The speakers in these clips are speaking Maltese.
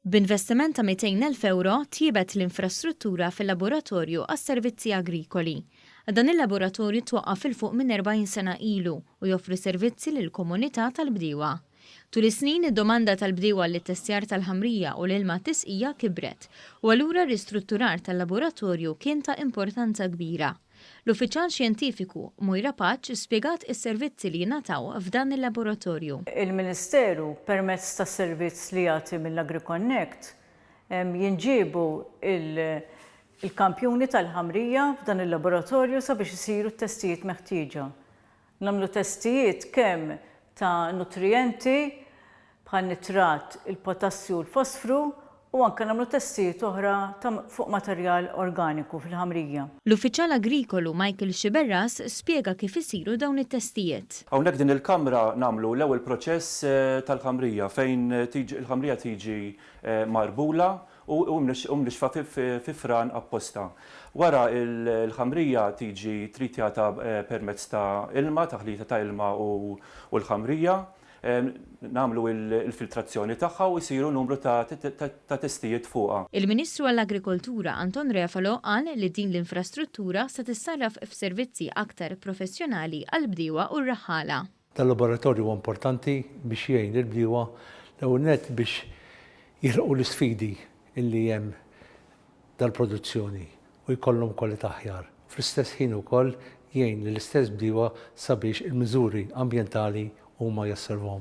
B'investiment ta' 200,000 ewro tjiebet l-infrastruttura fil-laboratorju għas-servizzi agrikoli. Dan il-laboratorju twaqqaf 'il fuq minn 40 sena ilu u joffri servizzi lill-komunità tal-bdiewa. Tul is-snin id-domanda tal-bdiewa għall-ittestjar tal-ħamrija u l-ilma għat-tisqija kibret u allura r-ristrutturar tal-laboratorju kien ta' importanza kbira. L-Uffiċjal Xjentifiku, Moira Pace spjegat is-servizzi li jingħataw f'dan il-laboratorju. Il-Ministeru, permezz tas-servizz li jagħti mill-AgriConnect, jinġiebu l-kampjuni tal-ħamrija f'dan il-laboratorju sabiex isiru t-testijiet meħtieġa. Nagħmlu testijiet kemm ta' nutrijenti bħan-nitrat, il-potassju u l-fosfru u anke nagħmlu testijiet oħra ta' fuq materjal organiku fil-ħamrija. L-Uffiċjal Agrikolu Michael Sciberras spjega kif isiru dawn it-testijiet. Hawnhekk din il-kamra nagħmlu l-ewwel proċess tal-ħamrija fejn il-ħamrija tiġi mgħarbula u mnixxfa fi fran apposta. Wara l-ħamrija tiġi tritjata permezz ta' ilma, taħlita ta' ilma u l-ħamrija. Nagħmlu l-filtrazzjoni tagħha u jsiru numru ta' testijiet fuqha. Il-Ministru għall-Agrikoltura Anton Refalo qal li din l-infrastruttura se tissarraf f'servizzi aktar professjonali għall-bdiewa u r-raħħala. Dan l-laboratorju huwa importanti biex jgħin lill-bdiewa l-ewwel nett biex jilħqu l-isfidi li hemm tal-produzzjoni u jkollhom kwalità aħjar. Fl-istess ħin ukoll jgħin lill-istess bdiewa sabiex il-miżuri ambjentali huma josservhom.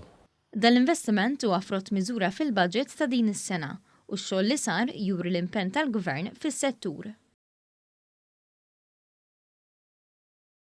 Dan l-investiment huwa frott miżura fil-budget ta' din is-sena u x-xogħol li sar juri l-impenn tal-Gvern fis-settur.